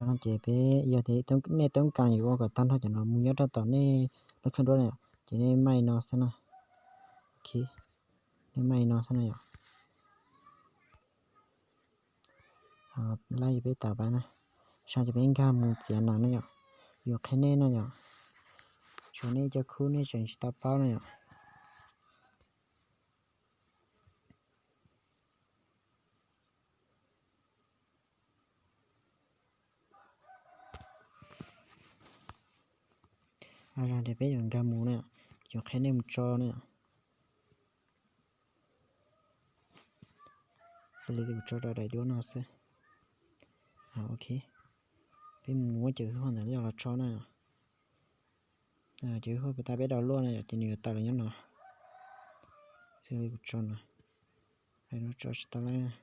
No ces peb yog tias nej toob kas yuav ua kom tag nrho cov no mus nyob rau tom nej lub kheej duab na yom, ces nej maj no xwb na. Ok, nej maj no xwb na yom. Laib peb tawm pab na, sab ces peb nkag mus txiav no na yom. Yuav qhia nej no yom, tshuav nej cov khub nej tseem tsis tau paub na yom. Ces peb yuav nkag mus na, yuav qhia nej mus tso na. Xws li kuv tso rau daim duab no xwb. Ok, peb mus muab cov hwj huam ntawd coj los tso na. Cov hwj huam peb tas peb download na yom, ces nws yuav tawm los nyob no. Xws li kuv tso no, tso tsis tau laib.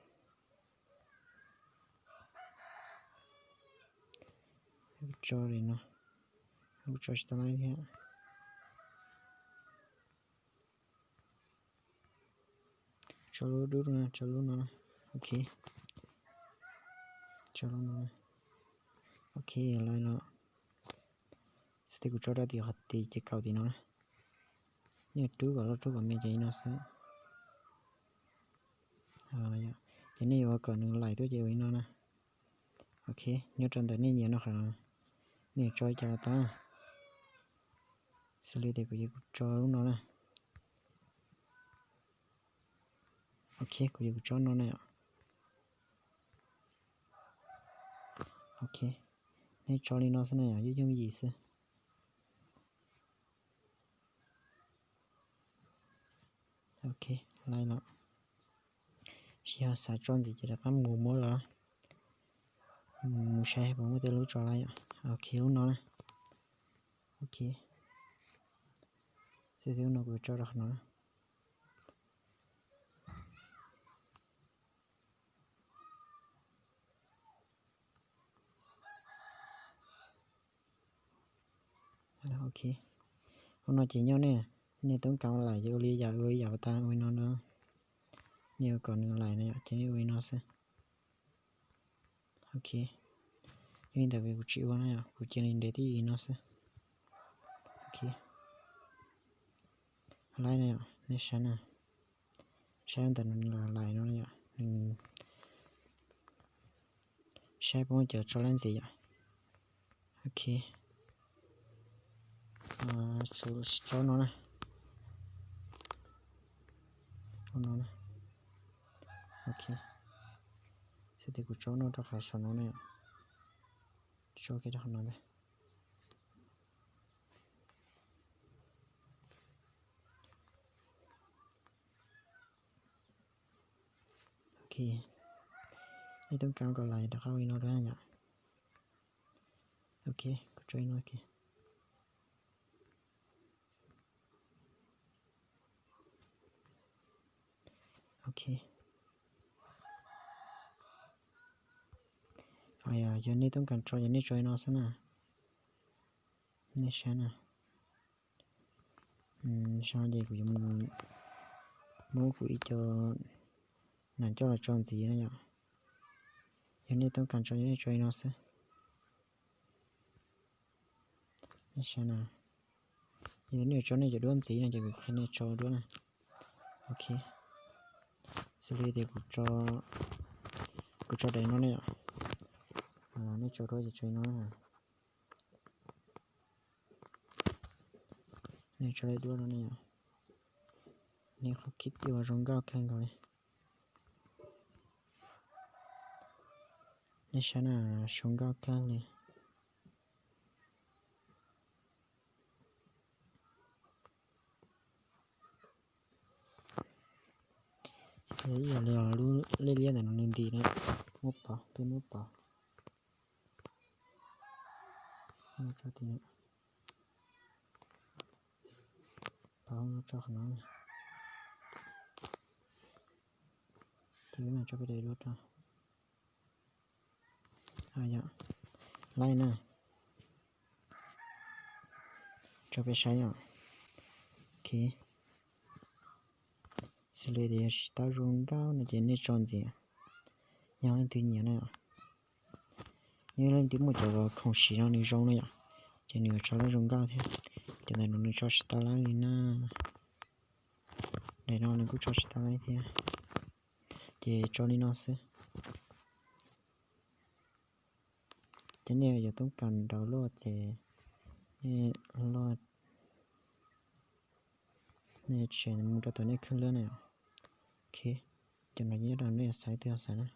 Kuv tso li no, kuv tso tsis tau laib thiab. Tso lub dub no, tso lub no. Ok, tso lub no. Ok, laib no. Xws li kuv tso rau tim qhov tid ces kaum tim no na. Nej rub kom loj rub kom me ces li no xwb. Ces nej yuav kom nws laim tuaj ces ua li no na. Ok, nyob rau ntawm nej nyiam no qhov no, nej tso li cas los tau na. Xws li tias kuv yuav kuv tso lub no na. Ok, kuv yuav kuv tso no na yom. Ok, nej tso li no xwb na yom, yooj yooj yim xwb. Ok, laib los. Tsis yog xav tso ntxiv ces rov qab mus muab los. Mus saib puas muaj tej lub tso laib yom. Ok, lub no na. Ok, xws li lub no kuv tso rau qhov no na. Ok, ua no ces nyob nej, nej toob kas ua laim ces ua li yam ua li yam tas ua li no no. Nej yuav kom nws laim no yom ces nej ua li no xwb. Ok, yog li ntawd kuv tsis ua na yom, kuv cia li nres tib yam no xwb. Ok, laib na yom, nej saib na. Saib ntawm nws laim no yom, nws saib puas muaj cov tso laib ntxiv yom. Ok, tso no na. No na. Ok, xws li kuv tso no rau qhov saum no na yom. Tso kiag rau qhov no ntag. Ok, nej toob kas kom laim rov qab ua li no dua na yom. Ok, kuv tso li no. Ok, yog nej toob kas tso ces nej tso li no xwb na. Nej saib na. Saib ces kuv yuav mus muab kuv ib co nas coj los tso ntxiv na yom. Yog nej toob kas tso ces nej tso li no xwb. Nej saib na, yog nej tso nej cov duab ntxiv no ces kuv qhia nej tso duab na. Ok, xws li tias kuv tso daim no ne yom, nej tso duab ces tso li no. Nej tso daim duab no ne yom, nej qhov kib ua zoo nkauj kawg nkaus li. Nej saib na, zoo nkauj kawg li. Ib yam li lub lej liab ntawm no nws ntim na, muab pov, peb muab pov. Pov no tso qhov no. Ces peb mam tso peb daim duab rau. Yog, laib na. Tso peb saib yom. Ok, xws li tias yog tsis tau zoo nkauj no ces nej tso ntxiv, yog leej twg nyiam na. Yog leej twg muaj cov khoom siv no nws zoo na yom, ces nws yuav tso lab zoo nkauj thiab. Ces ntawm no nws tso tsis tau lab li na. Ntawm no nws kuj tso tsis tau lab thiab. Ces tso li no xwb. Ces nej yuav toob kas nraus luaj ces nej loj, nej tseem mus rau tom nej khwj lab na. Ok, cov no nyob rau nej xaiv twg xaiv na.